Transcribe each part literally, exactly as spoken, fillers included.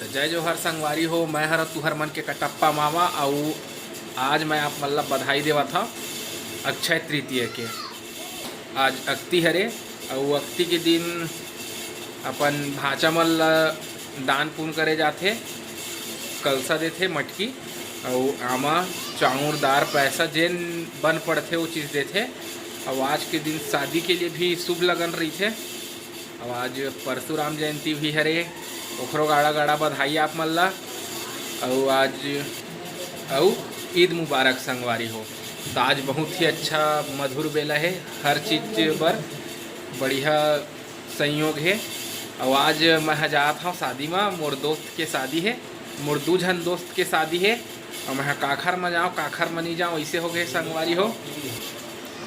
जय जोहार संगवारी हो, मैं हर तुहर मन के कटप्पा मामा। अउ आज मैं आप मन ला बधाई देवत हव अक्षय तृतीया के। आज अक्ति हरे, अउ अक्ति के दिन अपन भांचा मन ला दान पुण्य करे जाथे, कलसा देथे मटकी, अउ आमा, चाउर, दार, पैसा जेन बन पड़थे वो चीज़ देथे। अउ आज के दिन शादी के लिए भी शुभ लगन रहिथे। अउ आज परशुराम जयंती भी हरे, ओखरो गाड़ा गाड़ा बधाई आप मन ला। अउ आज, अउ ईद मुबारक संगवारी हो। तो आज बहुत ही अच्छा मधुर बेला है, हर चीज बर बढ़िया संयोग है। अउ आज मैं ह जात हव शादी मा, मोर दोस्त के शादी है, मोर दू झन दोस्त के शादी है। अउ मैं ह काखर म जाव, काखर म नहीं जाव, ऐसे हो गए संगवारी हो।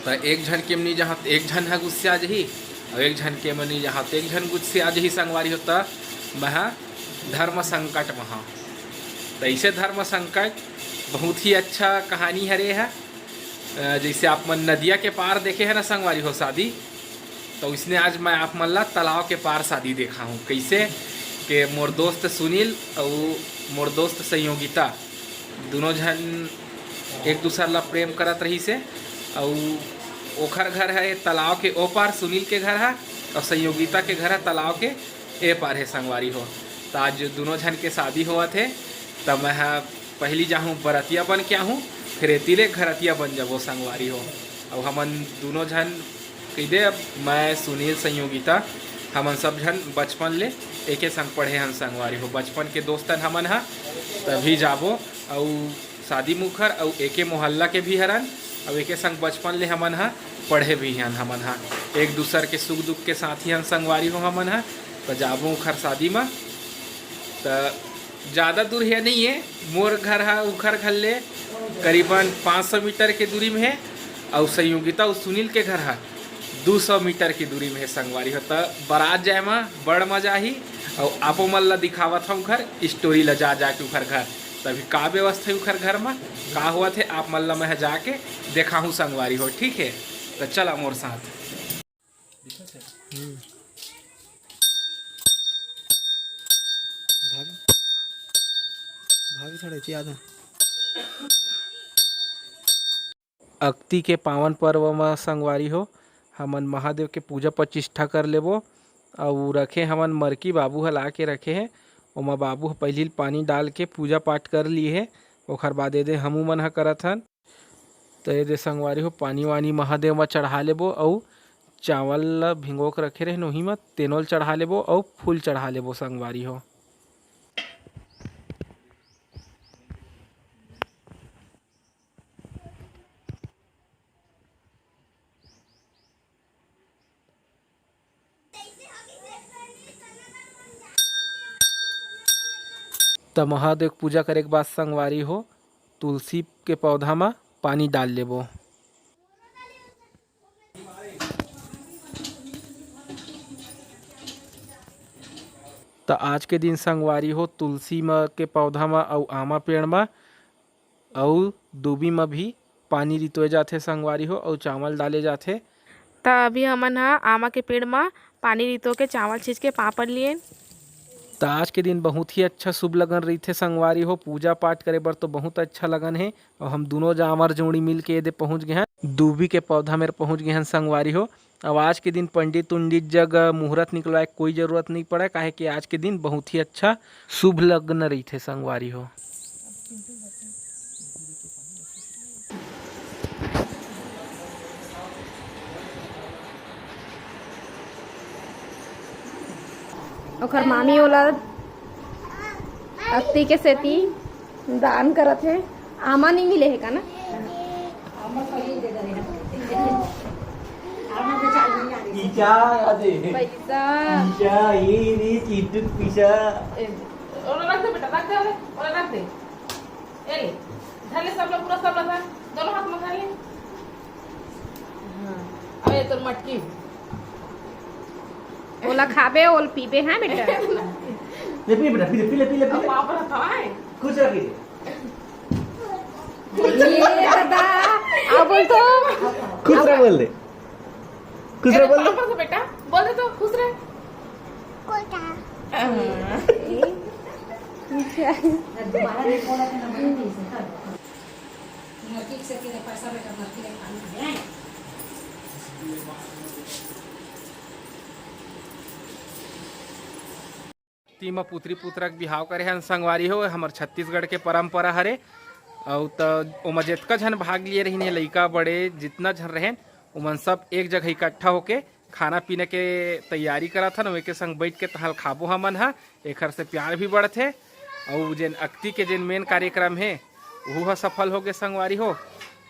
तो एक झन के म नहीं जाहत, एक झन ह गुस्सा जही, अउ एक झन के म नहीं जाहत, एक झन गुस्सा जही संगवारी हो। तो मैं ह धर्म संकट म हव। तो ऐसे धर्म संकट बहुत ही अच्छा कहानी हरे है। अ, जैसे आप मन नदिया के पार देखे है ना संगवारी हो शादी, तो इसने आज मैं आप मन ला तालाब के पार शादी देखा हूँ। कैसे के मोर दोस्त सुनील अउ मोर दोस्त संयोगिता, दोनों झन एक दूसर ला प्रेम करत रही से। अउ ओखर घर है तालाब के ओ पार, सुनील के घर है, और संयोगिता के घर है तालाब के ए पार है संगवारी हो। तो आज दोनों झन के शादी होवत है, तो मैं ह पहली जाहूँ बरतिया बन के आहूँ, फिर एती ले घरतिया बन जाबो संगवारी हो। अउ हमन दोनों झन कह दे, अब मैं, सुनील, संयोगिता, हमन सब झन बचपन ले एके संग पढ़े हन संगवारी हो। बचपन के दोस्तन हमन ह, तभी जाबो। अउ शादी मुखर अउ एके मोहल्ला के भी हरन, अउ एके संग बचपन ले हमन ह पढ़े भी हन। हमन ह एक दूसर के सुख दुख के साथी हन संगवारी हो हमन ह। त जाबो उखर शादी म, त ज़्यादा दूर हे नहीं है, मोर घर ह उखर घर ले करीबन पाँच सौ मीटर के दूरी में है, अउ संयोगिता अउ सुनील के घर ह दू सौ मीटर के दूरी में है संगवारी हो। त बारात जाए म बड़ मजा आही। अउ आपो मन ला दिखावत हूँ घर स्टोरी ला जा जा के उखर घर, तभी का व्यवस्था है उखर घर म, का होवत है, आप मन ला मैं जाके देखाहूँ संगवारी हो, ठीक है? त चला मोर साथ। हम्म। भाग, भाग थोड़ा इति आधा। अक्ति के पावन पर्व म संगवारी हो, हमन महादेव के पूजा प्रतिष्ठा कर लेबो। अउ रखे हमन मरकी, बाबू ह ला के रखे हे, ओमा बाबू ह पहिली पानी डाल के पूजा पाठ कर लिए हे। ओखर बाद एदे हमू मन ह करत हन। त एदे संगवारी हो, पानी वानी महादेव म चढ़ा लेबो, अउ चावल ल भिंगो के रखे रहे नोही म, तेनो ल चढ़ा लेबो, अउ फूल चढ़ा लेबो संगवारी हो। त महादेव के पूजा करे के बाद संगवारी हो, तुलसी के पौधा म पानी डाल लेबो। त आज के दिन संगवारी हो, तुलसी म के पौधा म अउ आमा पेड़ म अउ दूबी म भी पानी रितोए जाथे संगवारी हो, अउ चावल डाले जाथे। त अभी हमन ह आमा के पेड़ म पानी रितो के चावल छींच के पापड़ लिए। त आज के दिन बहुत ही अच्छा शुभ लगन रहिथे संगवारी हो, पूजा पाठ करे बर तो बहुत अच्छा लगन हे। अउ हम दोनों जामर जोड़ी मिल के एदे पहुंच गए हन, दूबी के पौधा मेर पहुंच गए हन संगवारी हो। अब आज के दिन पंडित उंडित जग मुहूर्त निकलवाए के कोई जरूरत नहीं पड़े, काहे कि आज के दिन बहुत ही अच्छा शुभ लग्न रहिथे संगवारी हो। ओखर मामी ओला अक्ति के सेती दान करत हे। आमा नहीं मिले हे का ना? पीछा आते। पीछा। पीछा, ये रे चिंटू पीछा। ए, ओला रख दे बेटा, रख दे, ओला, ओला रख दे। ए ले, धर ले सब ला, पूरा सब ला धर, दोनों हाथ में धर ले। हाँ, अब ये तोर मटकी। ओला खाबे, ओल पीबे, हाँ बेटा? ले पी बेटा, पी ले, पी ले, पी ले, पी अब ले। पाप रहता है। खुश रह, पी ले। ये दादा, अब बोल तो। खुश रह बोल दे। खुश रह बोल दे। पापा से बेटा, बोल दे तो, खुश रह। कोटा। हाँ। दोबारा नहीं बोला था ना, मैंने नहीं सुना। नरकी से तेरे पैसा बेटा, नरकी ले खाना है। तीमा पुत्री पुत्रा के बिहाव करे हन संगवारी हो, हमर छत्तीसगढ़ के परंपरा हरे। अउ त ओमा जेतका झन भाग लिए रहिन, लइका बड़े जितना झन रहेन, ओमन सब एक जगह इकट्ठा होके खाना पीना के तैयारी करत हन। ओके संग बैठ के तहल खाबो हमन ह, एखर से प्यार भी बढ़थे। अउ जेन अक्ति के जेन मेन कार्यक्रम हे, ओहू ह सफल होगे संगवारी हो।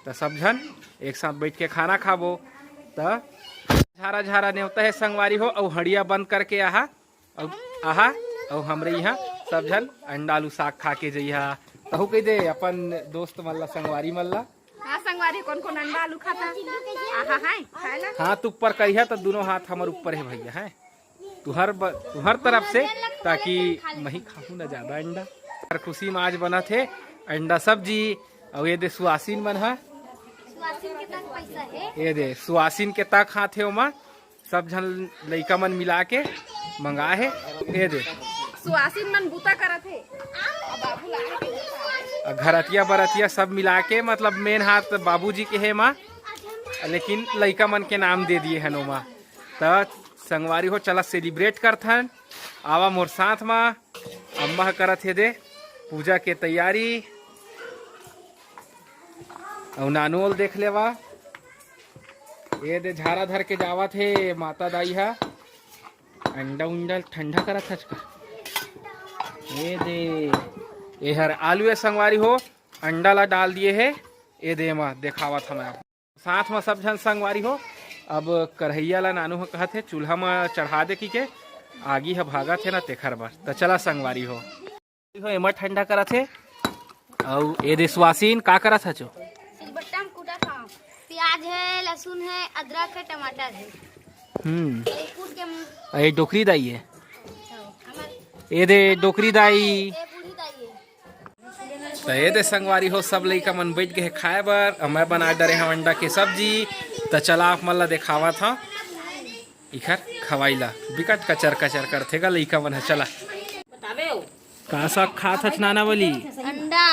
त सब झन एक साथ बैठ के खाना खाबो। त झारा झारा नेवता हे संगवारी हो, अउ हड़िया बंद करके आहा। अउ आहा, अउ हमरे इहाँ सब झन अंडा आलू साग खा के जइहा। तहू कहि दे अपन दोस्त मन ला, संगवारी मन ला। हाँ संगवारी, कोन कोन अंडा आलू खाता? आहा, है, है ना? हाथ ऊपर करिहा त दुनों हाथ हमर ऊपर हे भैया, है। तुहर ब-, तुहर तरफ से, ताकि मही खाहूँ ना ज्यादा अंडा। हर खुशी में आज बनत हे अंडा सब्जी। अउ ये दे सुआसिन मन ह, सुआसिन के तक पैसा हे। ये दे सुआसिन के तक हाथ हे ओमा। सब झन लइका मन मिला के मंगा हे। ये दे सुआसिन मन बूता करत हे। अब बाबू ला के बूता हे। अ घरतिया बरतिया सब मिला के, मतलब मेन हाथ बाबूजी के हे मा, लेकिन लइका मन के नाम दे दिए हन ओमा। त संगवारी हो, चला सेलिब्रेट करथन, आवा मोर साथ मा। अम्मा ह करत हे दे पूजा के तैयारी। अउ नानू ओल देख लेवा, ये दे झारा धर के जावत हे माता दाई ह। अंडा उंडा ठंडा करत हच का? ये दे, ये हर आलू हे संगवारी हो, अंडा ला डाल दिए हे। ये दे मा देखावत हमें आप साथ म सब झन संगवारी हो। अब करहैया ला नानू ह कहत हे चूल्हा म चढ़ा दे कि के आगी ह भागत हे ना, तेखर बर। त चला संगवारी हो, हो एमा ठंडा करत हे। अउ ए दे सुवासिन का करत हचो? सिलबट्टा म कूटत हव। प्याज हे, लहसुन हे, अदरक हे, टमाटर हे। हम्म। ये कूट के हम अ, ये डोकरी दाई हे। हमर ए दे डोकरी दाई। ए बूढ़ी दाई हे। त ए दे संगवारी हो, सब लइका मन बइठ गे हे खाए बर। अउ मैं बना डरे हव अंडा के सब्जी। त चला आप मन ला देखावत हव इखर खवाई ला। बिकट कचर कचर करथे गा लइका मन ह। चला। का साग खात हच नाना वाली? अंडा।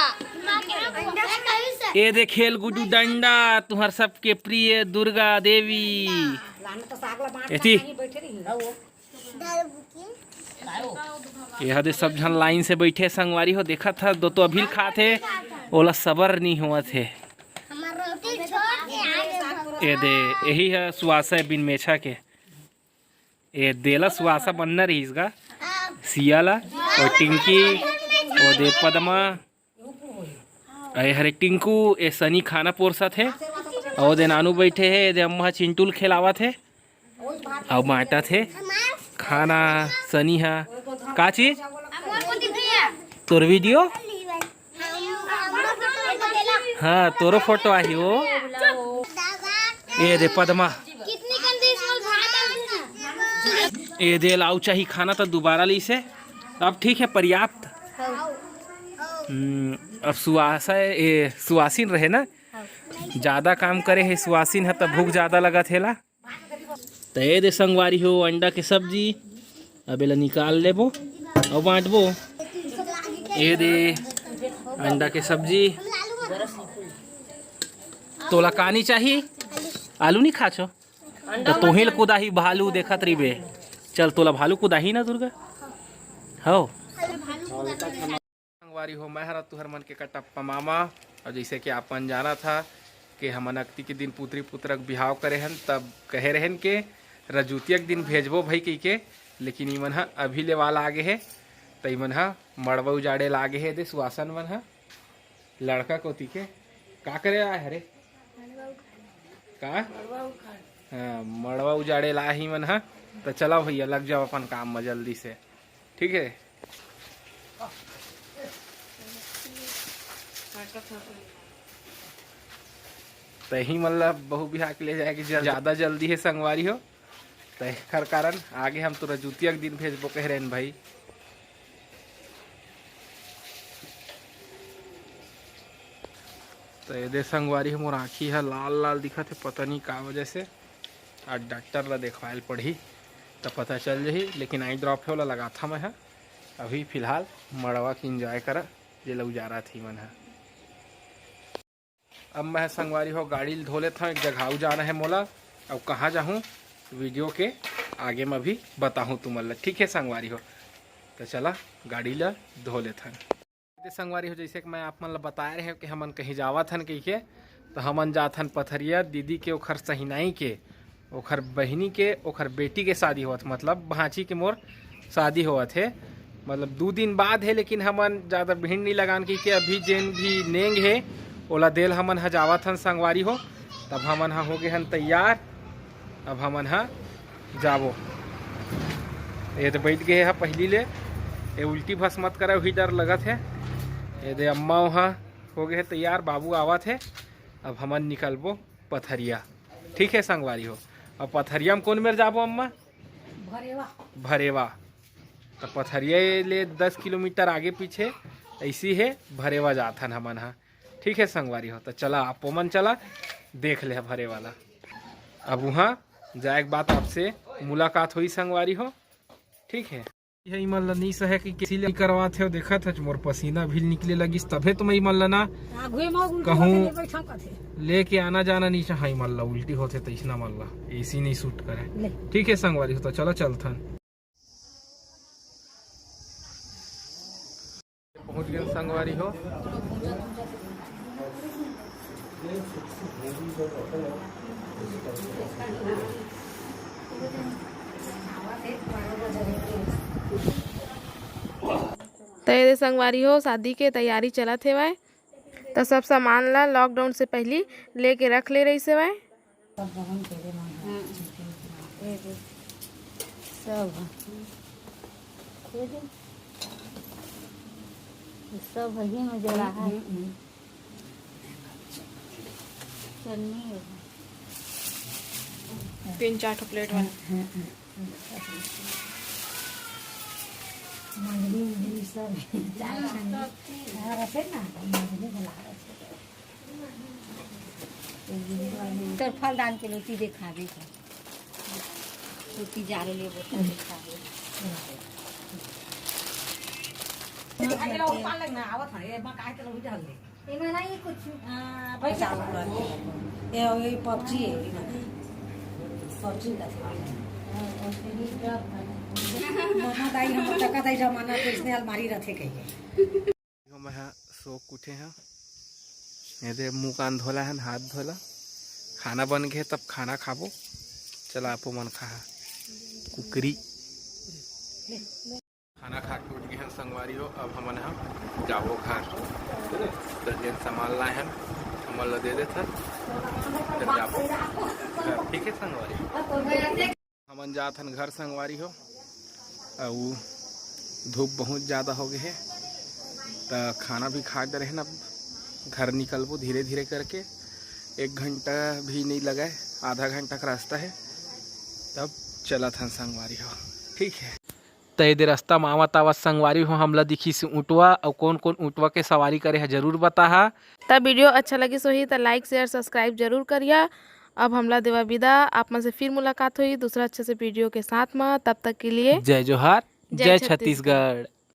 ए दे खेल गुड्डू डंडा, तुहर सबके प्रिय दुर्गा देवी। एती। एहा दे सब झन लाइन से बइठे संगवारी हो, देखत ह, दो तो अभी ल खात हे, ओला सबर नी होवत हे। ए दे, एही ह सुवासा बिन मेछा के। ए देला सुवासा बनना रहिस गा। सिया ला, अउ टिंकी, ओ दे पदमा, ए हरे टिंकू, ए सनी खाना पोरसत हे, अउ दे नानू बइठे हे, ए दे अम्मा चिंटू ल खेलावत हे, अउ बांटत हे खाना। सनी हा का चीज? तोर वीडियो? हाँ, तोरो फोटो आही वो। ए दे पदमा। ए दे लाऊ चाही खाना त दुबारा लइसे। अब ठीक हे, पर्याप्त। हम्म, अब सुवासा, ए, सुवासिन रहे ना, ज्यादा काम करे हे सुवासिन ह, त भूख ज्यादा लगत हे ला। त ए दे संगवारी हो, अंडा के सब्जी। अब एला निकाल लेबो अउ बांटबो। ए दे अंडा के सब्जी। तोला का नी चाही? आलू नी खाचो? त तोहिल कुदाही भालू देखत रहिबे। चल, तोला भालू कुदाही ना दुर्गा? हव। संगवारी हो, मैं हरा तुहर मन के कटप्पा मामा। अउ जइसे कि आप मन जानत हा कि हमन अक्ती के दिन पुत्री पुत्रा के बिहाव करे हन, तब कहे रहेन के रजूतिया के दिन भेजबो भई कहिके, लेकिन इमन ह अभी ले वाला आगे हे, त इमन ह मड़वा उजाड़े ला आगे हे। दे सुवासन मन ह लड़का कोती के का करे आए हरे? का? हाँ, मड़वा उजाड़े ला ही मन ह। त चला भैया, लग जाओ अपन काम म जल्दी से। ठीक है। तही मन ला बहू बिहा के ले जाए के जल-, ज्यादा जल्दी हे संगवारी हो। त एखर कारण आगे हम तोला जुतिया के दिन भेजबो कह रहेन भाई। त एदे संगवारी हो, मोर आँखी ह लाल लाल दिखत हे, पता नहीं का वजह से। आज डॉक्टर ला देखवाए ल पड़ही, त पता चल जही। लेकिन आई ड्रॉप हे, ओला लगाथा मैं ह। अभी फिलहाल मड़वा के enjoy करा, जेला उजारा थी मन ह। अब मैं संगवारी हो गाड़ी ल धो लेथव, एक जगह आऊ जाना है मोला, अउ कहाँ जाहूँ video के आगे में भी बताहूँ तुमन ला, ठीक है संगवारी हो। तो चला गाड़ी ला धो लेथन। ते संगवारी हो, जैसे कि मैं आप मन ला बताए रहे कि हमन कहीं जावत हन कहिके, तो हमन जात हन पथरिया दीदी के, ओखर सहिनाई के, ओखर बहिनी के, ओखर बेटी के शादी होवत, मतलब भांची के मोर शादी होवत हे। मतलब दू दिन बाद हे, लेकिन हमन ज़्यादा भीड़ नहीं लगान कहिके अभी जेन भी नेंग हे ओला देल हमन ह जावत हन संगवारी हो। तब हमन ह हो गए हन तैयार, अब हमन ह जाबो। ये तो बैठ गए ह पहली ले, ये उल्टी भस मत करे, वही डर लगत हे। ये दे अम्मा वहाँ हो गए हे तैयार, बाबू आवत हे। अब हमन निकलबो पथरिया, ठीक है संगवारी हो। अब पथरिया में कौन मेर जाबो अम्मा? भरेवा। भरेवा। तो पथरिया ले दस किलोमीटर आगे पीछे ऐसी है, भरेवा जात हन हमन हा। ठीक है संगवारी हो, तो चला आपो मन चला देख ले भरेवा ला। अब वहाँ जाए के बाद आपसे मुलाकात होई संगवारी हो। ठीक है, ये इमन ला नहीं सहे कि किसी ले करवात है, देखत है मोर पसीना भी निकले लगिस, तभे तो मैं इमन ला ना आगुए में उल्टी कहूँ होके ले बैठा कथे। लेके आना जाना नहीं चाहे इमन ला, उल्टी होते तो इसना मन ला एसी नहीं सूट करे। ले। ठीक है संगवारी हो, तो चला चलथन। पहुंच गए संगवारी हो। तो ये संगवारी हो, शादी के तैयारी चलत हेवय। तो सब सामान ला लॉकडाउन से पहली लेके रख ले रहिस हेवय। सब बहन के दे मन ह। हम्म। ये दे। सब ह। ये दे। ये सब है ही में जला है। हम्म, हम्म। चटनी है। तीन चार ठो प्लेट में। हम्म, हम्म, हम्म। मंजरी उंजरी सब चार संग। हाँ, रखे ना, मंजरी बुला रखे। तोर फल दान के लोटी देखाबे का? लोटी जारे ले बोतल देखाबे। अरे, वो पान लगना, आवत है, ये माँ काहे के लोटी डाल दे? एमा नहीं कुछ। हाँ, भाई, ये, ये पबजी है, पबजी का। ममा दाई, हम तका दाई जमाना तो इसने अलमारी रखे कहिए। मैं ह सो के उठे हंव। ये दे मुंह कान धोला हन, हाथ धोला, खाना बन गए तब खाना खाबो। चला आपो मन खा कुकरी। खाना खा के उठ गए हन संगवारी हो, अब हमन ह जाबो घर। तो जेन सामान लाए हन हमन ला दे देथन, फिर जाबो घर। ठीक है संगवारी हो। हमन जात हन घर संगवारी हो, अउ धूप बहुत ज़्यादा हो गए हे, त खाना भी खा डरे हन। अब घर निकलबो धीरे धीरे करके, एक घंटा भी नहीं लगा है, आधा घंटा का रास्ता है, तब चलत हन संगवारी हो। ठीक है, त एदे रास्ता में आवत आवत संगवारी हो, हमला दिखिस ऊँटवा, अउ कौन कौन ऊँटवा के सवारी करे है जरूर बताहा। त वीडियो अच्छा लगिस होही त like, share, subscribe जरूर करिहा। अब हमला देवा विदा, आप मन से फिर मुलाकात होही दूसरा अच्छे से वीडियो के साथ में। तब तक के लिए जय जोहार, जय जय छत्तीसगढ़। छत्तीसगढ़।